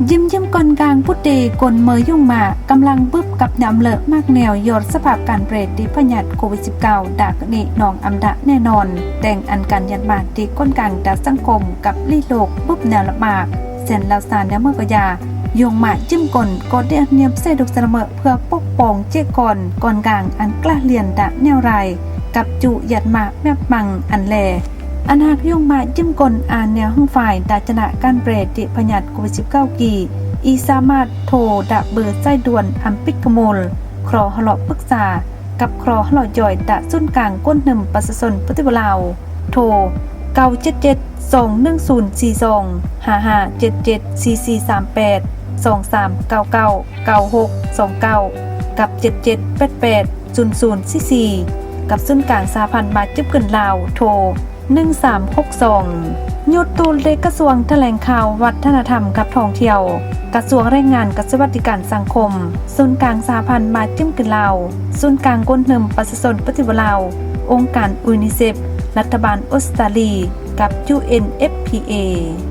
ຍິມຍິມກ່ອນກາງພຸດເດ ກົນເມີຍຸງມາກຳລັງບຶບກັບຍາມເລີກມາກແນວ ຍອດສະພາບການເປຣຕິພະຍາດໂຄວິດສິບເກົ້າ ດາກະນິນອງອຳດະແນ່ນອນ ແຕ່ງອັນການຍັດມາທີ່ກ້ອນກາງດາກສັງຄົມ ກັບລີໂລກບຶບແນວລະໝາກ ແສນລາວຊາແນວເມີກະຢາ ຍຸງມາຍິມກົນກໍໄດ້ນຽມເສດຸກສະເມີ ເພື່ອປົກປ້ອງເຈກອນກ່ອນກາງອັນກະລຽນດາແນວໄລ ກັບຈຸຍັດມາແມັບມັງອັນແລ ອັນຫາກຍຸງມາຢິມກົນອາແນວຫ້ອງຝ່າຍ ດາຈະນະການເປຣຕິພະຍາດໂຄວິດສິບເກົ້າກີ ອີສາມາດໂທດາເບີສາຍດ່ວນອຳປິດກະມູນ ຄຣອຮະເລາະປຶກສາ ກັບຄຣອຮະເລາະຍ່ອຍ ດາສູນກາງກົນເຮືອມປະຊາຊົນປະຕິວັດລາວ ໂທ ເກົ້າເຈັດເຈັດ ສອງໜຶ່ງສູນ ສີ່ສອງ ຫ້າຫ້າເຈັດເຈັດ ສີ່ສີ່ສາມແປດ ສອງສາມເກົ້າເກົ້າ ເກົ້າຫົກສອງເກົ້າ ກັບ ເຈັດເຈັດແປດແປດ ສູນສູນສີ່ສີ່ ກັບສູນກາງສະຫະພັນບາດຈິບກຶນລາວ ໂທ ໜຶ່ງສາມຫົກສອງ. ຍດຕູເລກະຊວງຖະແຫຼງຂ່າວ ວັດທະນະທຳ ກັບທ່ອງທ່ຽວ ກະຊວງແຮງງານ ກັບສະຫວັດດີການສັງຄົມ ສູນກາງສະຫະພັນບາດຈິບກຶນລາວ ສູນກາງກົນເຮືອມປະຊາຊົນປະຕິວັດລາວ ອົງການຢູນິເຊັບ ລັດຖະບານອົດສະຕາລີ ກັບ ຢູເອັນເອັຟພີເອ.